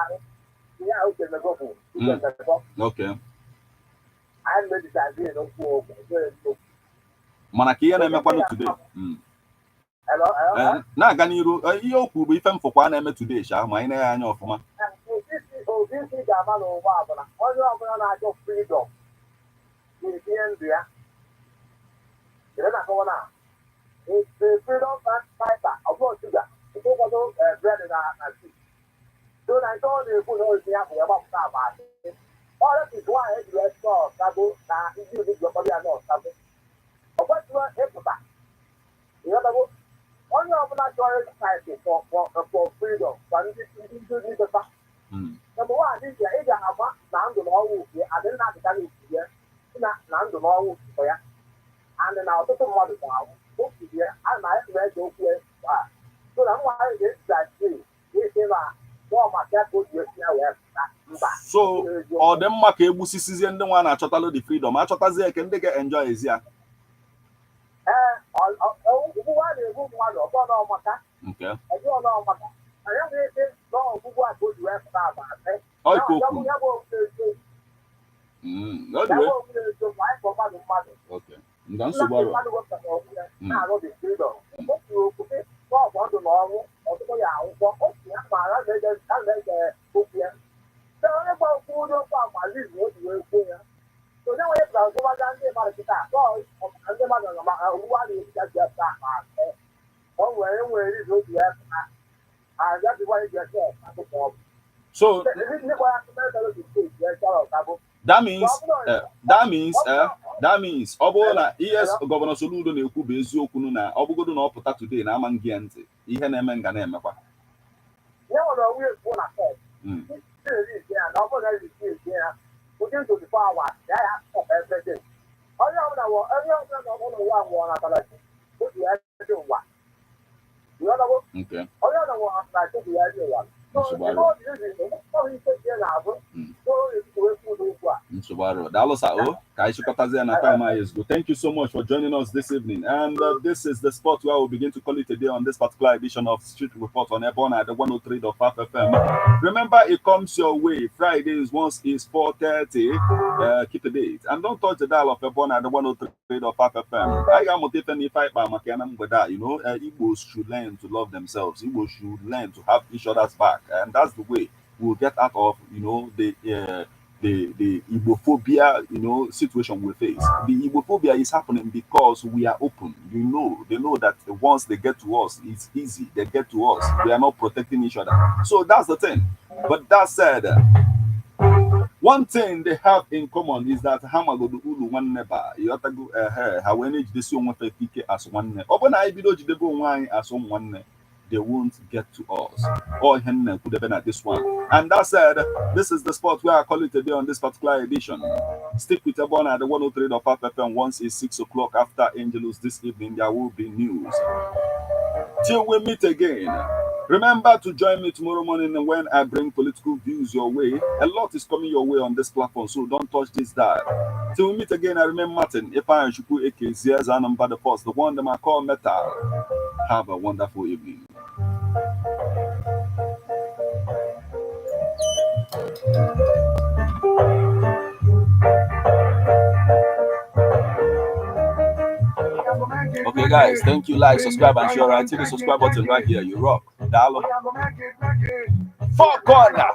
Arụ ihe ahụ Uche Emego bụ Uche Emego. Anyị medisazie n'okwu okwu okwu. Mana ka ihe na-emekwanụ today. Hello, hello. Na-aga n'iru, ihe o kwuru bụ ife mfụkwa na-eme today sha, ma anyị na-enye anya ọfụma. Obi isi ga-ama n'ụwa bụ na onye ọbụla na-achọ freedom ga-etinye ndụ ya. Ị na-akọwa na a freedom fighter, ọ bụrụ shuga nke ụfọdụ bread na tea. So na nke ọ na-ekwu na ozi ya bụ ya gbapụta agba asị. Ọrịa is nwaanyị ejiri wee sọọ sago na ndị ụdị ji ọkpọrọ ya nọọ sago. Ọ kwesịrị ịpụta. Ịghọtago? Onye ọbụla chọrọ fight for freedom ka ndị ndị ndị Number one, ị ga-agba na ndụ na ọnwụ nke adị nna adịka na okwu ya na ndụ na ọnwụ nke ya and na ọtụtụ mmadụ ga-anwụ okwu ya a na anyị na-ege okwu ya a so na nwa anyị ga-esi isi na nọọ maka ya ka o ji esi ya wee pụta mba. So ọ dị mma ka egbusisizie ndị nwa na-achọtalụ the freedom, achọtazie ke ndị ga-enjoy ezi ya? Ee, ogbugbu a na-egbu mmadụ ọbọ na ọmaka nke ọbụ na ọmaka anyị nwere ike na ọgbugbu a ka o ji wee pụta agba asị. Ọ ikwu Ya okwu bụ ya bụ okwu eziokwu. Ọ dị Ya wee bụ okwu eziokwu, anyị kpọ mmadụ mmadụ. Okay, nga nsogbu arụ. Mmadụ wepụtara onwe ya na-arụ the freedom. O kwuru okwu sị na ọ bụ ndụ na ọnwụ, ọtụtụ ya akwụkwọ o si ya ma a na-ege okwu ya. Sị onye gba okwu ụdị okwu a ma lizu o ji wee kwuo ya. So onye nwere pụtara gụbaga ndị mmadụ kịta atọ ndị mmadụ nọ maka ogbugbu a na-esi ya ji epụta akpa asị. O nwere nwere izu o ji wee pụta. Aja dịkwa eji ese akụkọ ọ bụ. So Ndị gbara akụkọ ebe dị steeti ya chọrọ ọkabụ. That means ọ bụrụ na ihe Governor Soludo na-ekwu bụ eziokwu na ọ bụgodo na ọ pụta today na ama ngie ntị, ihe na-eme nga na-emekwa. Ya nwere onwe ekwu na court. Ya na ọ bụrụ na ezi ezi ya within 24 hours ya ya stop everything. Onye ọbụla onye ọbụla nọ n'ụwa nwụọ na atalachi otu ya dị ụwa. Ịghọtago? Okay. Onye ọbụla nwụọ atalachi otu ya dị ụwa. So Nsogbu ebe arọ. ọ dị izi ọ bụ ike dị n'azụ. So ọ wee kwuo n'okwu a. Nsogbu arọ. Daalụ sir o, ka anyị chịkọtazie na time anyị ezgo. Thank you so much for joining us this evening. And this is the spot where we begin to call it a day on this particular edition of Street Report on Ebon at the 103.5 FM. Remember, it comes your way Fridays once it's 4:30. Keep a date. And don't touch the dial of Ebon at the 103.5 FM. I got motivated if I buy my Igbos should learn to love themselves. Igbos should learn to have each other's back. And that's the way we'll get out of the Igbophobia situation we face. The Igbophobia is happening because we are open. They know that once they get to us, it's easy. They get to us. We are not protecting each other. So that's the thing. But that said, one thing they have in common is that ha magodo ulu nwanne ba ịghọtago ehe ha wee na-ejidesi onwe fa ike as nwanne. Ọ bụ na anyị bido jidebe onwe anyị as ụmụ nwanne, they won't get to us. All ihe m na-ekwudebe na this one. And that said, this is the spot where I call it a day on this particular edition. Stick with Ebon at the 103.5 FM. Once it's 6 o'clock after Angelus this evening, there will be news. Till we meet again. Remember to join me tomorrow morning when I bring political views your way. A lot is coming your way on this platform, so don't touch this dial. Till we meet again, I remain Martin Ipan Shuku Eke Zieza number the first, the one that I call Metal. Have a wonderful evening. Okay, guys, thank you. Like, subscribe, and share. Right, hit the subscribe button right here. You rock. Daalụ. Four corner.